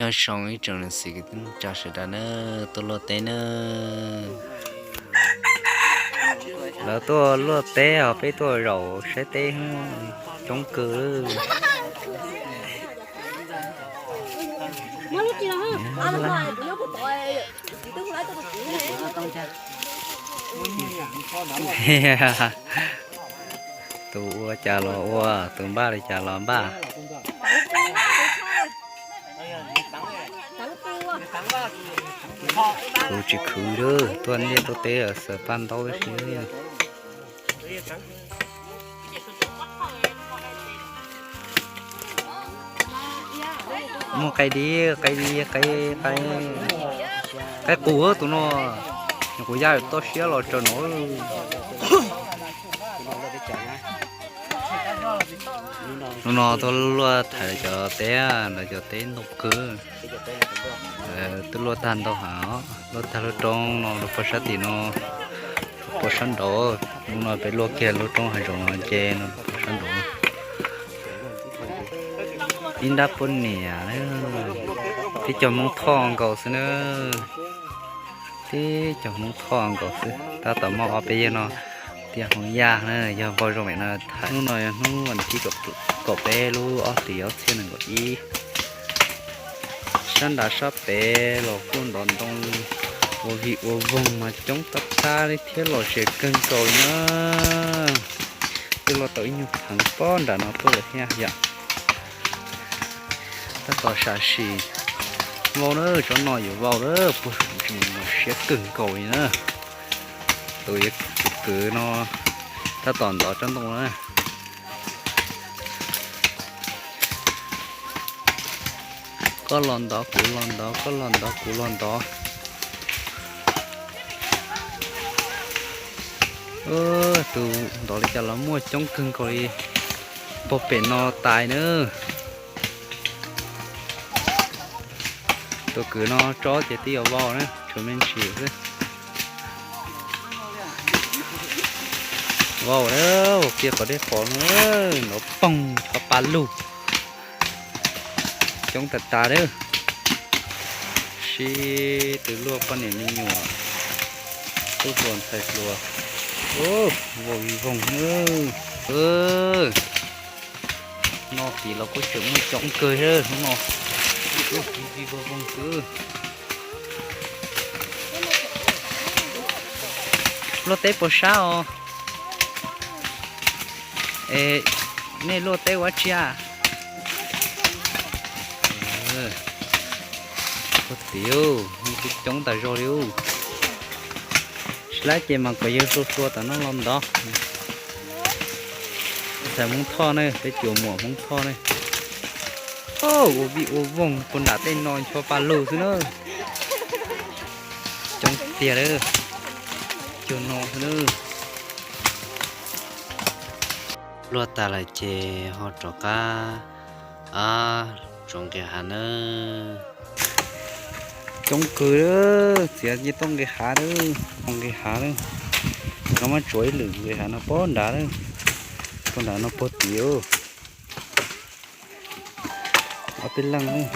Nyob zoo ib tsoom niam txiv kwv tij neej tsa sawv daws nawb, tuaj luaj teb nawb. Lawv tuaj luaj teb os, peb tuaj zaum saib teb coob kawg. Tus ua cas los ua, tus npaj li cas los npaj. Tus tsis khwv lawm, tuaj ntiaj tuaj teb xaws paj ntaub ib si. Muaj qaib dib, qaib dib, qaib, qaib, qaib qus tus no. Nws quav yaj toj siab los tsaws no. Hnub no tuaj luaj thaiv cov teb, lawv cov teb ntau kawg. Twb luaj tag ntau heev, luaj tag lub roob no rau puag sab tim no, puag sab nraud. Hnub no peb luaj kiag lub roob hav zoov no ces no puag sab nraud. Ib nrab poj niam, tib co Hmoob Thoj nkaus xwb na. Tib co Hmoob Thoj nkaus xwb, tab tom muaj ob peb yawg no tiaj hauv yaj na, yog npau zoo li no. Hnub no yog hnub vas thib kaum peb lub ob hlis ob txhiab nees nkaum ib. Sab nrad sab pem los kuj ntov ntoo ua vig ua voog mas coob tab tag li thiab, los siav kawg nkaus li na. Twb luaj tau ib nyuag theev pob nram no tuaj lawm thiab yom. Tab tom sam sim vau na, tsob no yuav vau lawm, puag tseem siab kawg nkaus li na. Tus yuav kwv no tab tom ntov tsob ntoo na. Koj los ntov kuv los ntov, koj los ntov kuv los ntov. Tus ntov li cas los muaj coob kawg nkaus li, puag pem no tas na. Tus kwv no tsob ces twb yuav vau na, tshuav me ntsis xwb. Vau na, ua kiag qhov dej qhov no, nrov poog qhov pa lug. Coob tas tas lawm. Sib tw luaj poj niam me nyuam, tub hluas ntxhais hluas. Vau vig voog na. No tid los kuj tseem muaj coob kawg thiab hnub no. Vig vig voog voog xwb. Luaj teb puas sab os? Es nej luaj teb ua tsi a? Ua tiag, kuj coob tas zog li. Tsis laib ces mas kom yawg hluas hluas tom no los ntov. Ntxhais Hmoob Thoj ne, peb cuas muam Hmoob Thoj ne. Ua vij ua voog puag nram tej no ncho pa lug xwb na. Coob tiag lawm. Cuag no xwb na. Luaj tas lawm ces ho rov qab tsoov nqis hav na. Coob kawg, txiav ces tau nqis hav lawm, nqis hav lawm. Koj muab tsuav ib lwm nqis hav no puag nrad lawm. Puag nrad no puag tid. Ob peb leeg.